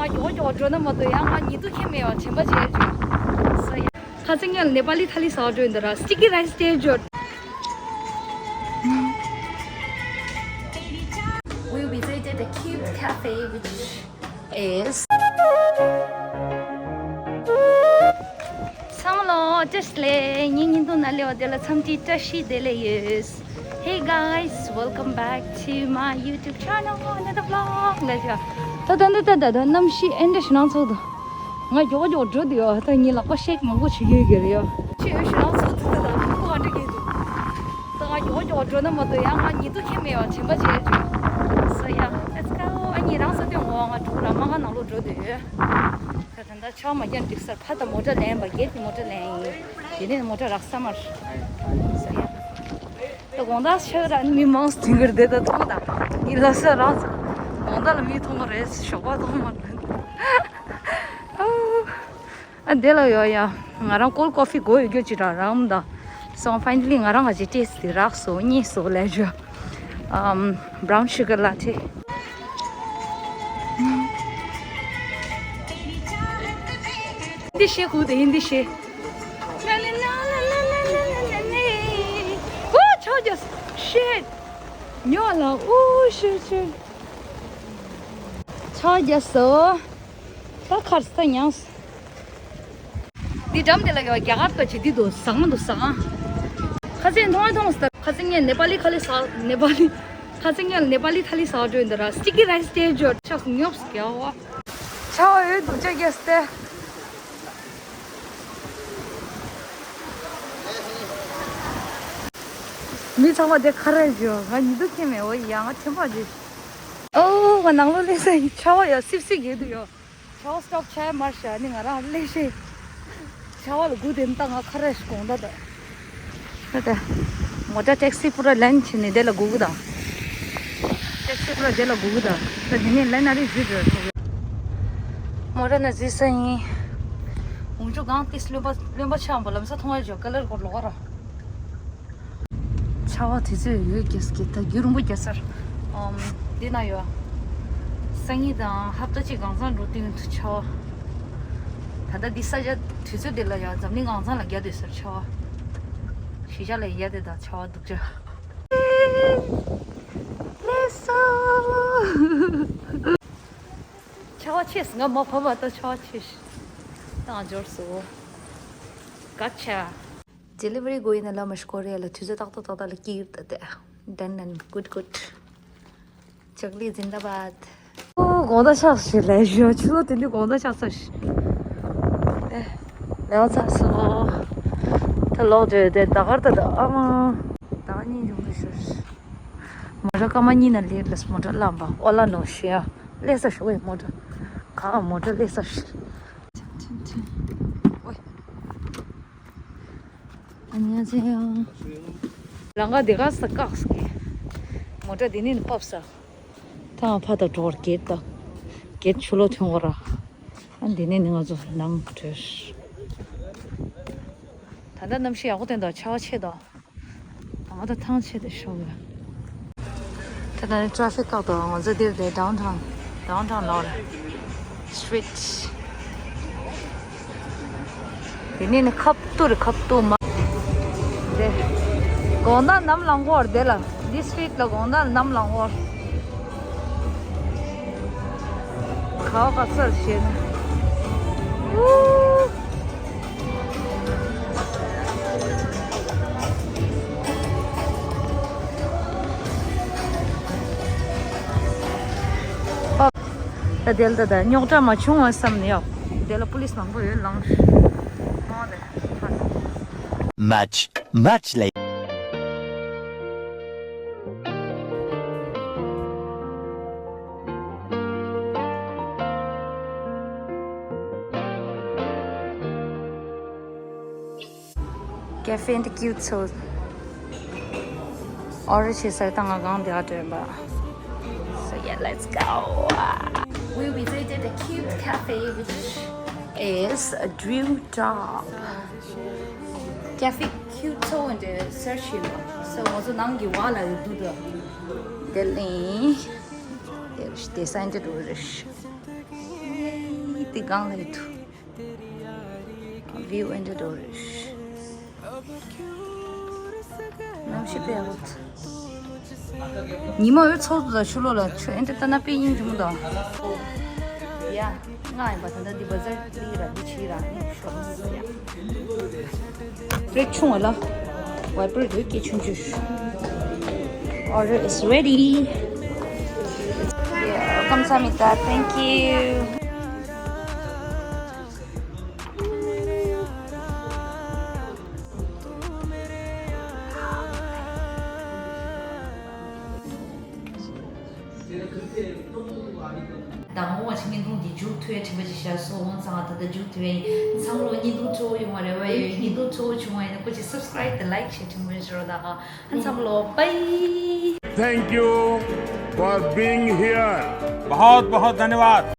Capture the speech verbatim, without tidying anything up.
ང་མགྱོགས་མགྱོགས་འགྲོ་ན་མ་གཏོགས་ཡང་ང་ཉི་ཐོ་ཁྱེར་མེད་པ་དྲན་པ་བརྗེད་བྱུང་། ཁ་སང་ངས་ནེ་པ་ལི་ཐ་ལི་ཟ་བར་འགྲོ་ཡིན་ད་ར། Sticky rice སྟེར་འགྲོ། We visited a cute cafe which is ཚང་མ་ལོ་བཀྲ་ཤིས་བདེ་ལེགས། ངའི་བརྙན་ཐུང་ནང་སླེབས་པ་དེ་ལ་འཚམས་འདྲི་བཀྲ་ཤིས་བདེ་ལེགས་ཡོད། Hey guys, welcome back to my YouTube channel, another vlog. ལ་ཞོ། ད་ད་ད་ད་ད་གནམ་གཤིས་ཨེ་འདྲ་ཞིག་ནང་ཚོགས་འདུག་ང་མགྱོགས་མགྱོགས་འགྲོ་འདུག་ཡོ། ད་ངའི་ལག་པ་ཤེག་མང་པོ་བྱེད་ཀྱི་ཡོད་ཀྱི་རེད་ཡོ། ཆེ་ཡོད་ཞིག་ནང་ཚོགས་འདུག་ད་ད་ཁོ་ག་འདྲ་གྱི་འདུག་ད་ང་མགྱོགས་མགྱོགས་འགྲོ་ན་མ་གཏོགས་ཡང་ང་ཉི་ཐོ་ཁྱེར་མེད་པ་དྲན་པ་བརྗེད་བྱུང་། So yeah, let's go. ཨ་ནི་རང་ས་དོན་ངོ་ང་གྲུ་ར་མ་ག་ནང་ལོགས་འགྲོ་འདུག་ཡོད། ད་ད་ལྟ་ཆར་མ་བརྒྱབ་འགྲིག་སར་ཕ་དང་མོ་ཊ་ལེན་པ་རྒྱལ་གྱི་མོ་ཊ་ལེན་ཡིན། དེ་ནས་མོ་ཊ་རག་ས་མར། ས་ཡ། ད་དགོང་དག་ཆག་ར་ནི་མི་མང་སུ་དེང་གི་རྡེ་ད་མཐོང་ད། ངའི་ལ་ས་རག་ས། དགོང་དག་ལ་མི་མཐོང་གི་རེད་ཞོགས་པ་མཐོང་མ་རེད། ཨ་དེ་ལ་ཡོ་ཡ། ང་རང་cold coffee དགོས་ཡོད་རྒྱུ་ཅི་ར་རང་མ་ད། So finally ང་རང་ག་ཅི་ཊེ་སི་ཊི་རག་སོ་གཉིས་སོ་ལས་ཞོ། Um, brown sugar latte. འདི་ཤེས་ཁུག་དེ་ཡིན་འདི་ཤེས། ཨོ་ཆོག་རྒྱ། Shit. ཉོ་ལ། ཨོ་shit shit. ཆོག་རྒྱ་སོ། ད་ཁར་སྟ་ཉངས། འདི་འགྲམ་དེ་ལ་ཡོད་རྒྱ་གར་ལྟ་ཅི་འདི་འདུག་ཟངས་མ་འདུག་ཟངས། ཁ་ཟས་མཐོང་མཐོང་སྟ། ཁ་ཟས་ངས་ནེ་པ་ལི་ཁ་ལི་ཟ། ནེ་པ་ལི། ཁ་ཟས་ངས་ནེ་པ་ལི་ཐ་ལི་ཟ་འགྲོ་ཡིན་ད་ར། Sticky rice སྟེར་འགྲོ། ཆགས་སུ་ཉོབ་སུ་རྒྱ་བ། ཆ་བ་ཡོད་འདུག་ཅག་རྒྱ་སྟེ། མི་ཚང་མ་དེ་ཁ་ར་བཞོ། ང་ཉི་དུ་ཁྱེར་མེད། འོ་ཡ་ང་ཐེམ་པ་རྗེས། ཨོ་ང་ནང་ལོ་ལས་ས་ཡི་ཆ་བ་ཡ་སིབ་སིབ་ཡོད་དུ་ཡོད། ཆ་བ་སི་ཊོབ་བྱས་མར་བཞག་ནི་ང་རང་ལས་ཤེས། ཆ་བ་ལ་སྒུག་དེ་ནི་ད་ང་ཁ་རས་ཤིག་དགོངས་ད་ད། ད་ད། མོ་ཊ་ཊེག་སི་པུ་ར་ལན་བྱས་ནས་དེ་ལ་སྒུག་གི་ད། ཊེག་སི་པུ་ར་དེ་ལ་སྒུག་གི་ད། ད་དེ་ནས་ལན་ཨ་རི་བཟོས་བཟོས་ཐུབ། མོ་ཊ་ན་བཟོས་ས་ཡིན། འོང་ཆུ་གང་ཏིས་རློན་པ་རློན་པ་ཆགས་པ་ལམ་སང་མཐོང་ཡ་ཇོ་ཀ་ལར་གོར་ལོག་ར། ཆར་པ་དུས་ཚོད་ཡོད་རྒྱུ་སྐད་ད་རྒྱུན་རིང་པོ་རྒྱག་སར། ཨམ། འདི་ན་ཡོད། སང་ཉིན་དང་ཧབ་ཏ་གཅིག་གང་ཚང་འགྲོ་དུས་ཆར་པ། ད་ལྟ་འདི་ས་ཆ་དུས་ཚོད་འདི་ལ་ཡང་འཛམ་གླིང་གང་ཚང་ལ་རྒྱག་དུས་སར་ཆར་པ། གཞིས་ཆགས་ལ་ཡ་དེ་དང་ཆར་པ་སྡུག་ཅག་ལེ་སོ། ཆར་པ་ཆེ་སི་ང་མ་ཕ་མ་ད་ཆར་པ་ཆེ་ཤི། ཏང་འབྱོར་སོ། ག་ཆ། ཌེ་ལི་ཝ་རི་དགོས་ཡིན་ན་ལ་མ་ཤི་ཀོ་རེ་ལ་དུས་ཚོད་ཏག་ཏག་ཏག་ཏག་ལ་སྐྱིད་ད་དེ། Done and good good. ཅག་ལི་ཛིན་དཱ་བཱད། ཨོ་དགོང་དག་ཆགས་ཤིག་ལས་ཞོ་ཆུ་ལོ་དེ་འདྲའི་དགོང་དག་ཆགས་ས་ཤིག་ཨེ། ལེའོ་ཚ་སོ། ད་ལོག་འདྲེ་དེ་ད་གར་ད་ད་ཨ་མ། ད་གཉིས་འབྱུང་དུ་ཤོར། མོ་ཊ་སྐར་མ་གཉིས་ན་ལེབ་ལས་མོ་ཊ་ལམ་པ་ཨོ་ལ་ནོ་ཤི་ཡ། ལས་ས་ཤོ་ཨེ་མོ་ཊ། ག་མོ་ཊ་ལས་ས་ཤི། ཐིན་ཐིན་ཐིན། ཨོ། ཨ་ནི་ཨ་ཙི་ཡང་། ལང་ཀ་དེ་ག་ས་བཀག་སྐེ། མོ་ཊ་དེ་ནི་ཕབ་ས། ཐང་ཕ་ད་འགྲོར་གེད་ད། གེད་ཆུ་ལོ་ཐོན་གོ་ར། ཨ་འདི་ནི་ནི་ང་ཚོ་ནང་བྲོས། ད་ལྟ་གནམ་གཤིས་ཡག་པོ་ཐོན་ད་ཆར་པ་ཆེ་ད། ང་ད་ཐང་ཆད་དེ་ཤོག་ཡ། ད་ད་ནི་ཊ་རེ་ཕིག་བཀག་ཏོ་ང་ཚོ་འདིར་དེ་ཌའུན་ཊའུན། ཌའུན་ཊའུན་ལོར། སི་ཊི་རིཊ། དེ་ནས་ནི་ཁབ་ཏུར་ཁབ་ཏུ་མ། དེ། དགོང་དག་ནམ་ལངས་གོ་དེ་ལ། འདི་སི་ཊི་རིཊ་ལ་དགོང་དག་ནམ་ལངས་གོ་ག་བ་ག་ཚར་བྱེད་ནི། ཨུ། ད་དེ་ལ་ད་ད་རྙོག་དྲ་མ་བྱུང་བ་བསམ་ནས་ཡོད། དེ་ལ་པུ་ལིས་མང་པོ་ཡོད་ལངས། Much, much later. Cafe and cute so. Order བྱེད་ས་ད་ང་གང་དེ་ཨ་སྤྲད་པ། So yeah, let's go. We visited a cute cafe which is a dream job. Cafe cute so and search you. So ང་ཚོ་ནང་གི་བ་ལ་ཡོད་དུ་དུ། དེ་ལིན། དེ་རིཤ་དེ་སན་ཏེ་དུ་རིཤ། འདི་སྒང་ལ་ཡོད་དུ། View in the door. གནམ་གཤིས་དཔེ་ཡག་པོ་འདུག། ཉི་མ་འོད་ཚོགས་འདུག་ད་ཕྱི་ལོགས་ལ་ཆུ་ཨེ་འདྲ་ལྟ་ན་དཔེ་སྙིང་རྗེ་མོ་འདུག། ཡ། ང་ཡིན་པ་ད་ལྟ་འདི་བ་ཛར་འདི་ར་འདི་ཕྱི་ར་ནི་ཤོག་ཡ། རེག་ཆུང་བ་ལ། ཝའི་པར་དུ་སྐད་ཆུང་ཆུང་། Order is ready. Yeah, welcome, Samita. Thank you. ད་འོང་བ་ཅིག་བརྙན་ཐུང་འདི་མཇུག་མཐུད་ཡ་དྲན་པ་ཅིག་བཞག་སོང་། འོང་ཚང་ད་ལྟ་མཇུག་མཐུད་ཡ་ཡིན། ཚང་མ་ལོ་བརྙན་ཐུང་སྤྲོ་བོ་ཡོང་བ་རེ་བ་ཡོད། བརྙན་ཐུང་སྤྲོ་བོ་བྱུང་བ་ཡིན་ན་སྐུ་མཁྱེན་subscribe དང་like བྱེད་དྲན་པ་ཞུ་རོགས་གནང་། ཨ་ཚང་མ་ལོ་bye. Thank you for being here. बहुत बहुत धन्यवाद।